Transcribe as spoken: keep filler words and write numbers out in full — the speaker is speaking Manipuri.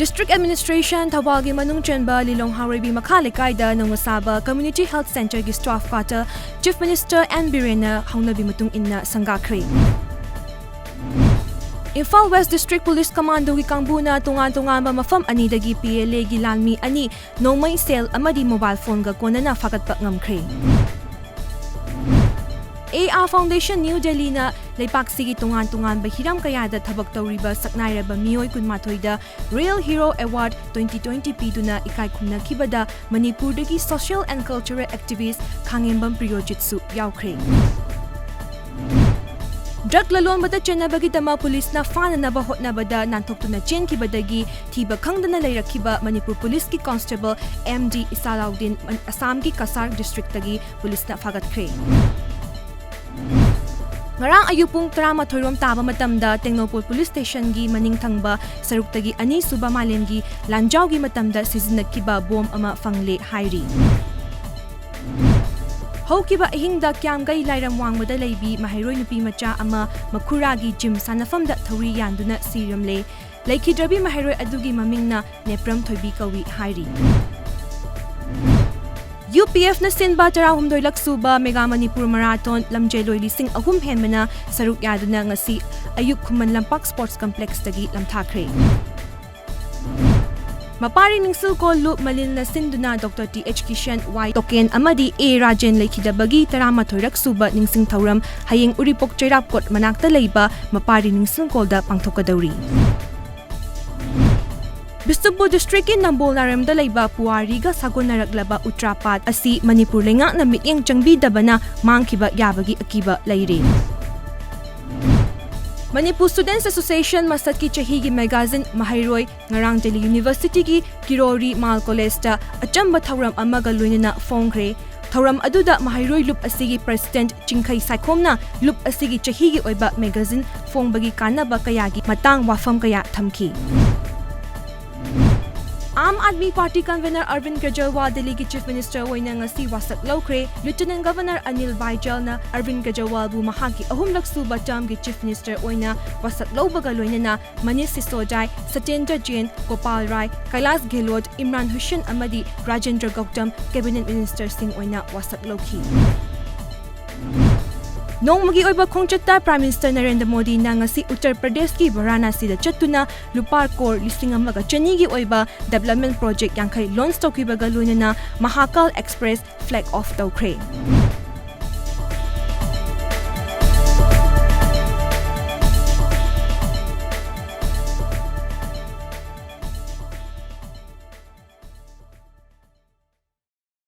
District Administration ꯊꯧꯕꯥꯜꯒꯤ ꯃꯅꯨꯡ ꯆꯟꯕ ꯂꯤꯂꯣꯡ ꯍꯥꯎꯔꯩꯕꯤ ꯃꯈꯥ ꯂꯩꯀꯥꯏꯗ ꯅꯧꯅ ꯁꯥꯕ Community Health Centreꯒꯤ staff quarter Chief Minister N ꯕꯤꯔꯦꯟꯅ ꯍꯧꯅꯕꯤ ꯃꯇꯨꯡ ꯏꯟꯅ ꯁꯪꯒꯥꯈ꯭ꯔꯦ꯫ ꯏꯝꯐꯥꯜ West District Police Commandoꯒꯤ ꯀꯥꯡꯕꯨꯅ ꯇꯣꯉꯥꯟ ꯇꯣꯉꯥꯟꯕ ꯃꯐꯝ ꯑꯅꯤꯗꯒꯤ PLAꯒꯤ ꯂꯥꯟꯃꯤ ꯑꯅꯤ ꯅꯣꯡꯃꯩ, ꯁꯦꯜ ꯑꯃꯗꯤ mobile phoneꯒ ꯀꯣꯟꯅꯅ ꯐꯥꯒꯠꯄ ꯉꯝꯈ꯭ꯔꯦ꯫ ꯑꯦ ꯑꯥꯔ Foundation New Delhiꯅ ꯂꯩꯄꯥꯛꯁꯤꯒꯤ ꯇꯣꯉꯥꯟ ꯇꯣꯉꯥꯟꯕ ꯍꯤꯔꯝ ꯀꯌꯥꯗ ꯊꯕꯛ ꯇꯧꯔꯤꯕ ꯁꯛꯅꯥꯏꯔꯕ ꯃꯤꯑꯣꯏ ꯀꯨꯟꯃꯥꯊꯣꯏꯗ Real Hero Award twenty twenty ꯄꯤꯗꯨꯅ ꯏꯀꯥꯏ ꯈꯨꯝꯅꯈꯤꯕꯗ ꯃꯅꯤꯄꯨꯔꯗꯒꯤ social and cultural activist ꯈꯥꯉꯦꯝꯕꯝ ꯄ꯭ꯔꯤꯌꯣꯖꯤꯠꯁꯨ ꯌꯥꯎꯈ꯭ꯔꯦ꯫ Drug ꯂꯂꯣꯟꯕꯗ ꯆꯦꯟꯅꯕꯒꯤꯗꯃꯛ ꯄꯨꯂꯤꯁꯅ ꯐꯥꯅꯅꯕ ꯍꯣꯠꯅꯕꯗ ꯅꯥꯟꯊꯣꯛꯇꯨꯅ ꯆꯦꯟꯈꯤꯕꯗꯒꯤ ꯊꯤꯕ ꯈꯪꯗꯅ ꯂꯩꯔꯛꯈꯤꯕ ꯃꯅꯤꯄꯨꯔ ꯄꯨꯂꯤꯁꯀꯤ Constable M D ꯏꯁꯥꯂꯥꯎꯗꯤꯟ ꯑꯁꯥꯝꯒꯤ ꯀꯁꯥꯔ districtꯇꯒꯤ ꯄꯨꯂꯤꯁꯅ ꯐꯥꯒꯠꯈ꯭ꯔꯦ꯫ ꯉꯔꯥꯡ ꯑꯌꯨꯛ ꯄꯨꯡ ꯇꯔꯥꯃꯥꯊꯣꯏ ꯔꯣꯝ ꯇꯥꯕ ꯃꯇꯝꯗ ꯇꯦꯡꯅꯧꯄꯜ Police Stationꯒꯤ ꯃꯅꯤꯡ ꯊꯪꯕ ꯁꯔꯨꯛꯇꯒꯤ ꯑꯅꯤꯁꯨꯕ ꯃꯥꯂꯦꯝꯒꯤ ꯂꯥꯟꯖꯥꯎꯒꯤ ꯃꯇꯝꯗ ꯁꯤꯖꯤꯟꯅꯈꯤꯕ bomb ꯑꯃ ꯐꯪꯂꯦ ꯍꯥꯏꯔꯤ꯫ ꯍꯧꯈꯤꯕ ꯑꯍꯤꯡꯗ ꯀ꯭ꯌꯥꯝꯒꯩ ꯂꯥꯏꯔꯝ ꯋꯥꯡꯃꯗ ꯂꯩꯕꯤ ꯃꯍꯩꯔꯣꯏ ꯅꯨꯄꯤ ꯃꯆꯥ ꯑꯃ ꯃꯈꯨꯔꯥꯒꯤ gym ꯁꯥꯟꯅꯐꯝꯗ ꯊꯧꯔꯤ ꯌꯥꯟꯗꯨꯅ ꯁꯤꯔꯝꯂꯦ꯫ ꯂꯩꯈꯤꯗ꯭ꯔꯕꯤ ꯃꯍꯩꯔꯣꯏ ꯑꯗꯨꯒꯤ ꯃꯃꯤꯡꯅ ꯅꯦꯄ꯭ꯔꯝ ꯊꯣꯏꯕꯤ ꯀꯧꯏ ꯍꯥꯏꯔꯤ꯫ UPFꯅ ꯁꯤꯟꯕ ꯇꯔꯥꯍꯨꯝꯗꯣꯏ ꯂꯛ ꯁꯨꯕ Mega Manipur Marathon ꯂꯝꯖꯦꯜꯂꯣꯏ ꯂꯤꯁꯤꯡ ꯑꯍꯨꯝ ꯍꯦꯟꯕꯅ ꯁꯔꯨꯛ ꯌꯥꯗꯨꯅ ꯉꯁꯤ ꯑꯌꯨꯛ ꯈꯨꯃꯟ ꯂꯝꯄꯥꯛ Sports Complexꯇꯒꯤ ꯂꯝꯊꯥꯈ꯭ꯔꯦ꯫ ꯃꯄꯥꯔꯤ ꯅꯤꯡꯁꯤꯜꯀꯣꯜ ꯂꯨꯞ ꯃꯂꯤꯟꯅ ꯁꯤꯟꯗꯨꯅ Doctor T H Kisan, Y token ꯑꯃꯗꯤ A ꯔꯥꯖꯦꯟ ꯂꯩꯈꯤꯗꯕꯒꯤ ꯇꯔꯥꯃꯥꯊꯣꯏ ꯔꯛ ꯁꯨꯕ ꯅꯤꯡꯁꯤꯡ ꯊꯧꯔꯝ ꯍꯌꯦꯡ ꯎꯔꯤꯄꯣꯛ ꯆꯩꯔꯥꯞꯀꯣꯠ ꯃꯅꯥꯛꯇ ꯂꯩꯕ ꯃꯄꯥꯔꯤ ꯅꯤꯡꯁꯤꯡꯀꯣꯜꯗ ꯄꯥꯡꯊꯣꯛꯀꯗꯧꯔꯤ꯫ ꯕꯤꯁꯅꯨꯄꯨꯔ districtꯀꯤ ꯅꯝꯕꯣꯜ ꯅꯥꯔꯦꯝꯗ ꯂꯩꯕ ꯄꯨꯋꯥꯔꯤꯒ ꯁꯥꯒꯣꯟꯅꯔꯛꯂꯕ ꯎꯇ꯭ꯔꯥꯄꯥꯠ ꯑꯁꯤ ꯃꯅꯤꯄꯨꯔ ꯂꯩꯉꯥꯛꯅ ꯃꯤꯠꯌꯦꯡ ꯆꯪꯕꯤꯗꯕꯅ ꯃꯥꯡꯈꯤꯕ ꯌꯥꯕꯒꯤ ꯑꯀꯤꯕ ꯂꯩꯔꯦ꯫ Manipur Students Association ꯃꯁꯛꯀꯤ ꯆꯍꯤꯒꯤ magazine ꯃꯍꯩꯔꯣꯏ ꯉꯔꯥꯡ Delhi Universityꯒꯤ ꯀꯤꯔꯣꯔꯤ ꯃꯥꯜ Collegeꯇ ꯑꯆꯝꯕ ꯊꯧꯔꯝ ꯑꯃꯒ ꯂꯣꯏꯅꯅ ꯐꯣꯡꯈ꯭ꯔꯦ꯫ ꯊꯧꯔꯝ ꯑꯗꯨꯗ ꯃꯍꯩꯔꯣꯏ ꯂꯨꯞ ꯑꯁꯤꯒꯤ President ꯆꯤꯡꯈꯩ ꯁꯥꯏꯈꯣꯝꯅ ꯂꯨꯞ ꯑꯁꯤꯒꯤ ꯆꯍꯤꯒꯤ ꯑꯣꯏꯕ magazine ꯐꯣꯡꯕꯒꯤ ꯀꯥꯟꯅꯕ ꯀꯌꯥꯒꯤ ꯃꯇꯥꯡ ꯋꯥꯐꯝ ꯀꯌꯥ ꯊꯝꯈꯤ꯫ ꯑꯥꯝ ꯑꯥꯝ ꯑꯥꯗꯃꯤ ꯄꯥꯔꯇꯤ ꯀꯟꯚꯦꯅꯔ ꯑꯔꯕꯤꯟꯗ ꯀꯦꯖꯔꯤꯋꯥꯜ ꯗꯦꯜꯂꯤꯒꯤ ꯆꯤꯐ ꯃꯤꯅꯤꯁꯇꯔ ꯑꯣꯏꯅ ꯉꯁꯤ ꯋꯥꯁꯛ ꯂꯧꯈ꯭ꯔꯦ꯫ ꯂꯤꯎꯇꯤꯅꯦꯟꯠ ꯒꯚꯔꯅꯔ ꯑꯅꯤꯜ ꯕꯥꯏꯖꯥꯜꯅ ꯑꯔꯕꯤꯟꯗ ꯀꯦꯖꯔꯤꯋꯥꯜꯕꯨ ꯃꯍꯥꯛꯀꯤ ꯑꯍꯨꯝꯂꯛ ꯁꯨꯕ ꯇꯔꯝꯒꯤ ꯆꯤꯐ ꯃꯤꯅꯤꯁꯇꯔ ꯑꯣꯏꯅ ꯋꯥꯁꯛ ꯂꯧꯕꯒ ꯂꯣꯏꯅꯅ ꯃꯅꯤꯁ ꯁꯤꯁꯣꯗꯤꯌꯥ, ꯁꯇ꯭ꯌꯦꯟꯗ꯭ꯔ ꯖꯦꯟ, ꯒꯣꯄꯥꯜ ꯔꯥꯏ, ꯀꯩꯂꯥꯁ ꯒꯦꯍꯂꯣꯠ, ꯏꯝꯔꯥꯟ ꯍꯨꯁꯦꯟ ꯑꯃꯗꯤ ꯔꯥꯖꯦꯟꯗ꯭ꯔ ꯒꯧꯇꯝ ꯀꯦꯕꯤꯅꯦꯠ ꯃꯤꯅꯤꯁꯇꯔꯁꯤꯡ ꯑꯣꯏꯅ ꯋꯥꯁꯛ ꯂꯧꯈꯤ꯫ ꯅꯣꯡꯃꯒꯤ ꯑꯣꯏꯕ ꯈꯣꯡꯆꯠꯇ ꯄ꯭ꯔꯥꯏꯝ ꯃꯤꯅꯤꯁꯇꯔ ꯅꯔꯦꯟꯗ꯭ꯔ ꯃꯣꯗꯤꯅ ꯉꯁꯤ ꯎꯠꯇꯔ ꯄ꯭ꯔꯗꯦꯁꯀꯤ ꯚꯥꯔꯥꯅꯥꯁꯤꯗ ꯆꯠꯇꯨꯅ ꯂꯨꯄꯥ ꯀ꯭ꯔꯣꯔ ꯂꯤꯁꯤꯡ ꯑꯃꯒ ꯆꯅꯤꯒꯤ ꯑꯣꯏꯕ ꯗꯦꯕꯂꯞꯃꯦꯟꯠ ꯄ꯭ꯔꯣꯖꯦꯛ ꯌꯥꯡꯈꯩ ꯂꯣꯟꯆ ꯇꯧꯈꯤꯕꯒ ꯂꯣꯏꯅꯅ ꯃꯍꯥꯀꯥꯜ ꯑꯦꯛꯁꯄ꯭ꯔꯦꯁ ꯐ꯭ꯂꯦꯒ ꯑꯣꯐ ꯇꯧꯈ꯭ꯔꯦ꯫